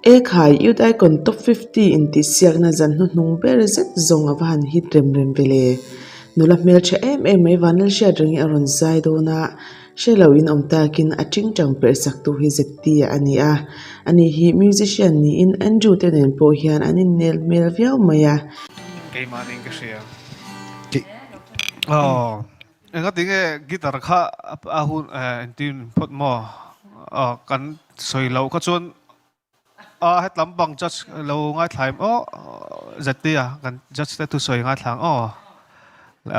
Ekhai, Youth Icon Top 50 intihsiakna zan hnuhnung ber zet zawng a va han hit rem rem ve le. Nula hmeltha em em mai Vanlalhriat rengin a rawn zai dawn a, hre lo in awm takin a tingtang perh sak tu hi ZT-a a ni a. Ani hi musician niin Andrew te nen pawh hian an innel hmel viau mai a. Keimahni in ka hria. Aw. Engatinge guitar kha a hun entir phawt maw? Aw kan sawi loh kha chuan a hetlam bang judge lo ngaithla em aw ZT-a kan judge te thusawi ngaithla ang aw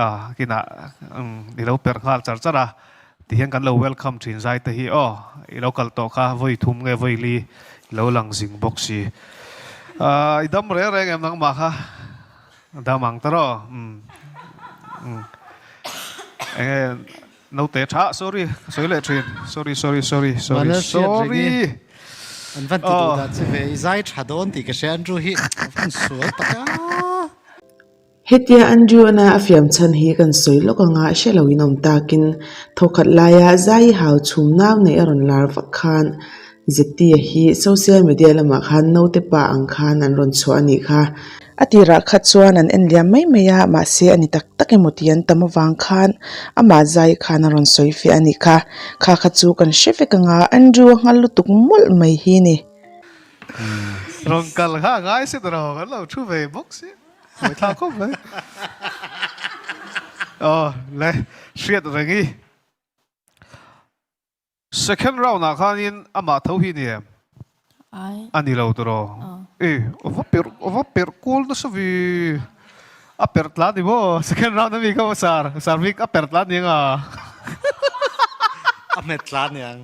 a kinah i lo perh nghal char char a tihian kan lo welcome thin zai te hi aw i lo kal tawh kha vawi thum nge vawi li i lo lang zing bawk si i dam reng reng em nangmah kha. Dam ang ta rawh. Umm. Enge naute tha sorry ka sawi leh thin. Sorry sorry sorry sorry sorry. An van ti duh dan che ve i zai tha dawn tih ka hria Andrew hi a van sual tak a. Hetia Andrew ana a fiam chhan hi kan sawi lawk anga hre lo in awm takin thawkhat laia zai i hau chhum nau nei a rawn lar vak khan Zetia hi social media lamah khan naute pa ang khan an rawn chhuah a nih kha. A tirah kha chuan an en liam mai mai a, mahse a ni tak tak emaw tih an tam avang khan amah zai khan a rawn sawi fiah a nih kha. Kha kha chu kan hre vek anga Andrew a nghal lutuk mawlh mai hi ni. Rawn kal kha a ngai si ta lo, kan lo thu ve bawk si, hawi thlak khawp mai. Aw le, hriat reng i. Second round ah khanin amah tho hi ni em? Ai. A ni lo tawh. E, a va perh, a va perh kual nasa ve. A perh tlan ni maw? Second round ami kha sar, sar bik a perh tlan ni anga. A hmet tlan ni ang.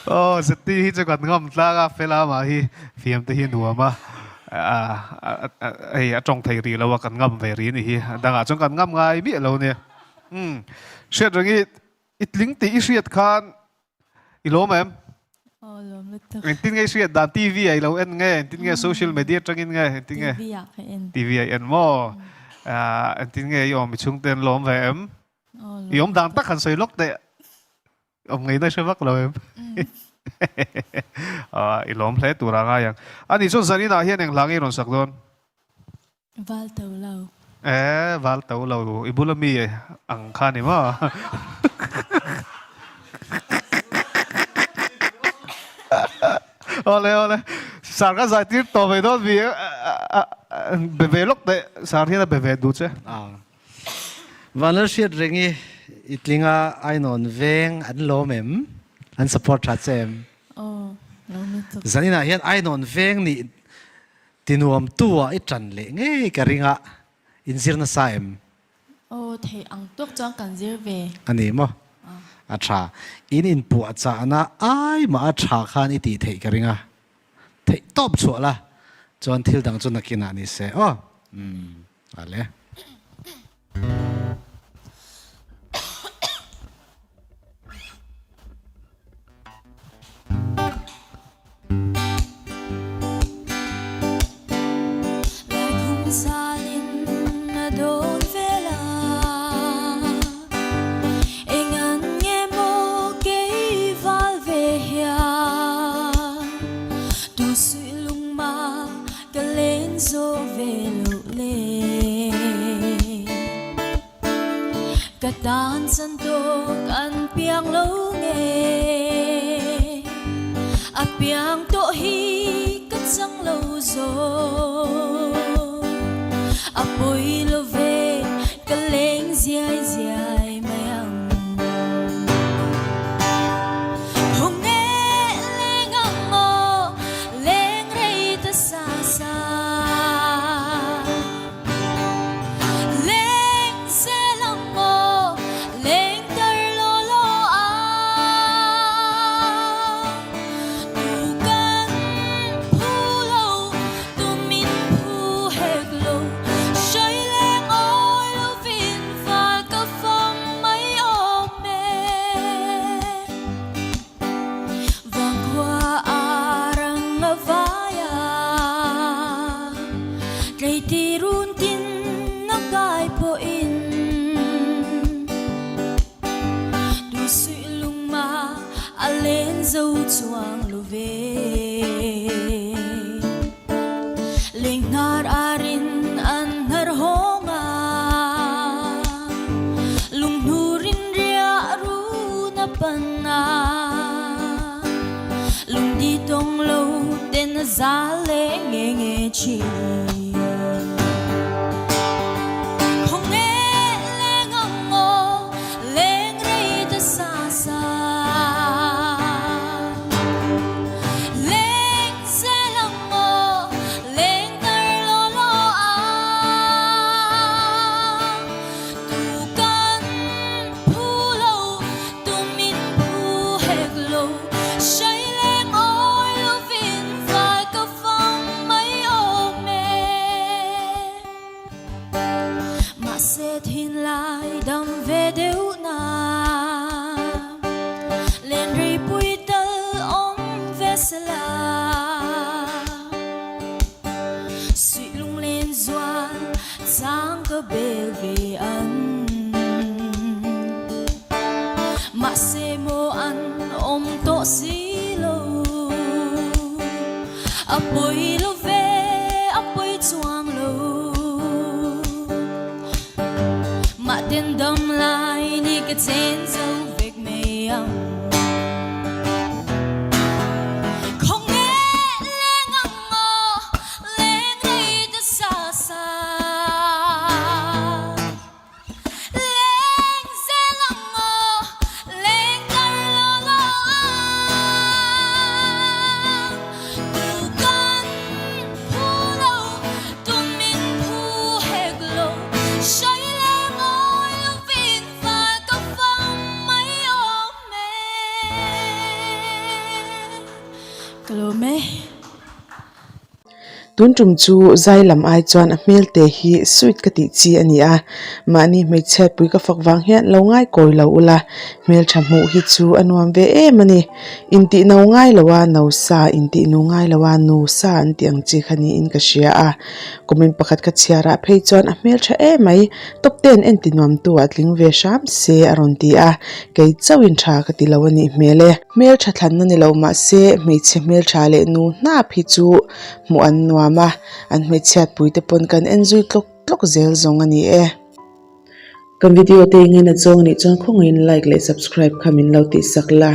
Aw, ZT hi chu kan ngam tlang a, fela amah hi fiam te hi nuam a. Hei a tawng thei rih lo a, kan ngam ve rih a ni hi. Dangah chuan kan ngam ngai miah lo nia. Umm, hriat reng hi I tling tih i hriat khan i lawm em? Aw, lawm lutuk. Engtin nge i hriat dan? TV ah i lo en nge? Engtin nge social media atangin nge? Engtin nge? TV ah ka en. TV ah i en maw? Engtin nge i awm i chhungte an lawm ve em? Aw, lawm. I awm dan tak han sawi lawk teh. Awm ngei na hre vak lo em? I lawm hle tur a ngai ang. Ani chuan zaninah hian eng hla nge i rawn sak dawn? Val to lo. E, val to lo. I bula mi ang kha ni maw? Awle, awle. Sar ka zai tir tawh ve dawn vi. Be ve lawk teh. Sar hian a be ve duh che. Vanlal hriat reng i i tlinga Ainawn veng an lawm em? An support tha che em? Aw, lawm lutuk. Zaninah hian Ainawn veng nih Tinuam tu ah i ṭan leh ngei ka ring a, in zir nasa em? Aw, theih ang tawk chuan kan zir ve. A ni maw? A ṭha. In inpuah chahna ai mah a ṭha khan i tih theih ka ring a. Theih tawp chhuah la, chuan thil dang chu nakinah ni se aw. Umm, a le. Ka leng zawh ve loh le. Ka tan chan tawk an piang lo nge. A piang tawh hi ka chang lo zawk. A pawi lo ve ka leng ziai ziai mai ang. Hung nge leng ang maw Leng rei ta sa sa Leng zel ang maw Leng tar law law ang Tu kan phu lo Tu min phu hek lo Hrai leng awi lovin val ka. Thinlai dam ve deuh na Len rei pui tal awm ve sela Suih lunglen zual chang ka bel ve an Mahse maw an awm tawh si lo A pawi lo ve a pawi chuang lo Mah ten dam lai ni ka chen zo vek mai ang Khawng nge leng ang maw leng rei ta sa sa Leng zel ang maw leng tar law law ang Tu kan phu lo tu min phu hek lo Sawi leh mawi lovin fal ka fam mai awm e Ka lawm e. Tun tum chu zai lam ai chuan a hmel te hi sweet ka tih chi a ni a, mahni hmeichhiat pui ka fak vang hian lo ngai kawi lo ula, hmeltha hmuh hi chu a nuam ve em a ni. Intih no ngai lo a, no sa, intih nu ngai lo a, nu sa an tih ang chi kha niin ka hria a. Comment pakhat ka chhiar ah phei chuan a hmeltha em mai, top ten en ti nuam tu ah tling ve hram se a rawn ti a, kei chauhin tha ka ti lo a nih hmel e. Hmeltha thlanna ni lo mahse hmeichhe hmeltha leh nu hnap hi chu hmuh an nuam a, an hmeichhiat pui te pawn kan en zui tlawk tlawk zel zawng a ni e. Kan video te engin a zawng anih chuan khawngaihin like leh subscribe kha min lo tih sak la,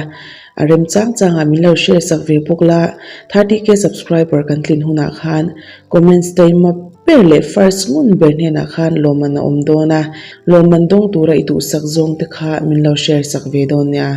a rem chang changah min lo share sak ve bawk la, 30k subscriber kan tlin hunah khan comments taima ber leh first ngun ber hnenah khan lawmman a awm dawn a, lawmman dawng tura i duhsak zawng te kha min lo share sak ve dawn nia.